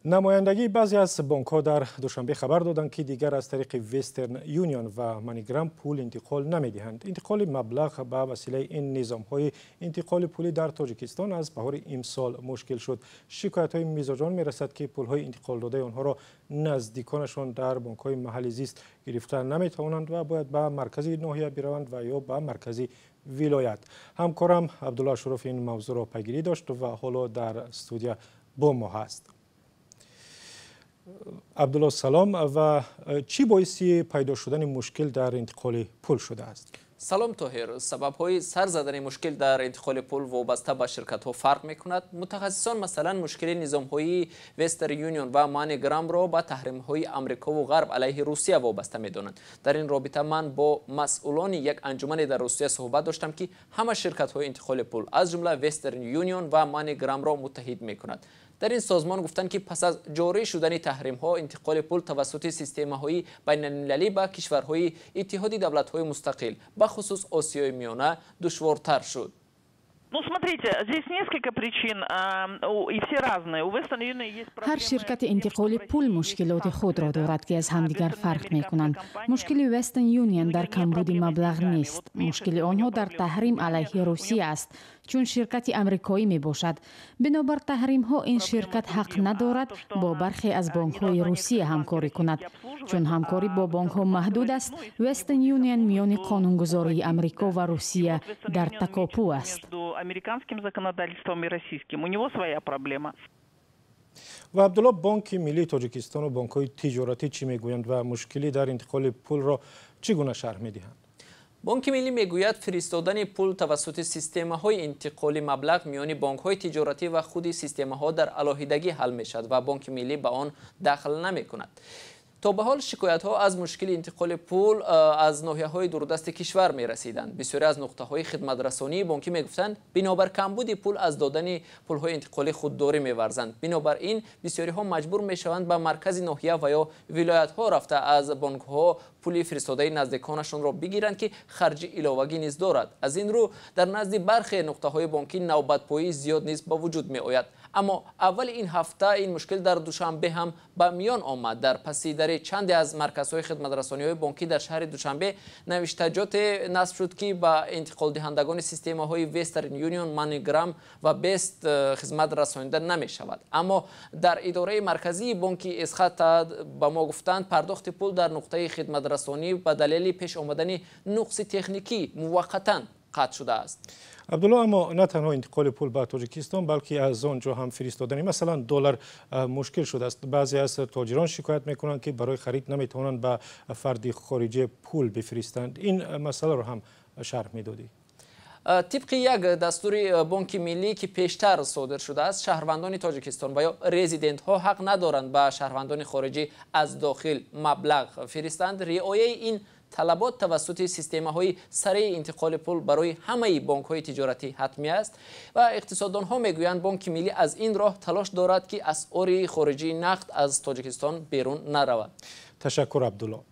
Намояндагии баъзе аз бонкҳо дар Душанбе хабар доданд, ки дигар аз тариқи Вестерн Юнион ва Маниграм пул интиқол намедиҳанд. Интиқоли маблағ ба василаи ин низомҳои интиқоли пулӣ дар Тоҷикистон аз баҳори имсол мушкил шуд. Шикоятҳои мизоҷон мерасад, ки пулҳои интиқолдодаи онҳоро наздиконашон дар бонкҳои маҳалли зист гирифта наметавонанд ва бояд ба маркази ноҳия бираванд ва ё ба маркази вилоят. Ҳамкорам Абдулло Ашуров ин мавзӯъро пайгирӣ дошт ва ҳоло дар студия бо мо ҳаст. Абдулло, салом. Ва чӣ боиси пайдо шудани мушкил дар интиқоли пул шудааст? Салом, Тоҳир. Сабабҳои сар задани мушкил дар интиқоли пул вобаста ба ширкатҳо фарқ мекунад. Мутахассисон, масалан, мушкили низомҳои Вестерн Юнион ва Маниграмро ба таҳримҳои Амрикову Ғарб алайҳи Русия вобаста медонанд. Дар ин робита ман бо масъулони як анҷумане дар Русия суҳбат доштам, ки ҳама ширкатҳои интиқоли пул, аз ҷумла Вестерн Юнион ва Маниграмро муттаҳид мекунад. Дар ин созмон гуфтанд, ки пас аз ҷорӣ шудани таҳримҳо интиқоли пул тавассути системаҳои байналмилалӣ ба кишварҳои Иттиҳоди Давлатҳои Мустақил, бахусус Осиёи Миёна, душвортар шуд. Ну, смотрите, здесь несколько причин, и все разные. У Western Union есть Ҳар ширкати интиқоли пул мушкилоти худро дорад, ки аз ҳамдигар фарқ мекунанд. Мушкили Western Union дар камбуди маблағ нест. Мушкили онҳо дар таҳрим алайҳи Русия аст, чун ширкати амрикоӣ мебошад. Бинобар таҳримҳо ин ширкат ҳақ надорад бо бархе аз бонкҳои Русия ҳамкорӣ кунад. Чун ҳамкорӣ бо бонкҳо маҳдуд аст, Western Union миёни қонунгузории Амрико ва Русия дар такопӯ аст. Американским законодательством и российским. У него своя проблема. Ва, Абдулло, Бонки Миллии Тоҷикистону бонкҳои тиҷоратӣ чӣ мегӯянд ва мушкилӣ дар интиқоли пулро чӣ гуна шарҳ медиҳанд? Бонки Миллӣ мегӯяд, фиристодани пул тавассути системаҳои интиқоли маблағ миёни бонкҳои тиҷоратӣ ва худи системаҳо дар алоҳидагӣ ҳал мешавад ва Бонки Миллӣ ба он дахл намекунад. То ба ҳол шикоятҳо аз мушкили интиқоли пул аз ноҳияҳои дурдасти кишвар мерасиданд. Бисёре аз нуқтаҳои хидматрасонии бонкӣ мегуфтанд, бинобар камбуди пул аз додани пулҳои интиқолӣ худдорӣ меварзанд. Бинобар ин бисёриҳо маҷбур мешаванд ба маркази ноҳия ва ё вилоятҳо рафта, аз бонкҳо пули фиристодаи наздиконашонро бигиранд, ки харҷи иловагӣ низ дорад. Аз ин рӯ дар назди бархе нуқтаҳои бонкӣ навбатпоии зиёд низ ба вуҷуд меояд. Аммо аввали ин ҳафта ин мушкил дар Душанбе ҳам ба миён омад. Дар паси дари чанде аз марказҳои хидматрасониҳои бонкӣ дар шаҳри Душанбе навиштаҷоте насб шуд, ки ба интиқолдиҳандагони системаҳои Вестерн Юнион, Маниграм ва Бест хизмат расонида намешавад. Аммо дар идораи марказии бонки Эсхата ба мо гуфтанд, пардохти пул дар нуқтаи хидматрасонӣ ба далели пеш омадани нуқси техникӣ муваққатан қатъ шудааст. Абдулло, аммо на танҳо интиқоли пул ба Тоҷикистон, балки аз он ҷо ҳам фиристодани, масалан, доллар мушкил шудааст. Баъзе аз тоҷирон шикоят мекунанд, ки барои харид наметавонанд ба фарди хориҷӣ пул бифиристанд. Ин масъаларо ҳам шарҳ медодӣ? Тибқи як дастури Бонки Миллӣ, ки пештар содир шудааст, шаҳрвандони Тоҷикистон ва ё резидентҳо ҳақ надоранд ба шаҳрвандони хориҷӣ аз дохил маблағ фиристанд. Риояи ин талабот тавассути системаҳои сареи интиқоли пул барои ҳамаи бонкҳои тиҷоратӣ ҳатмӣ аст. Ва иқтисоддонҳо мегӯянд, Бонки Миллӣ аз ин роҳ талош дорад, ки асъори хориҷии нақд аз Тоҷикистон берун наравад. Ташаккур, Абдулло.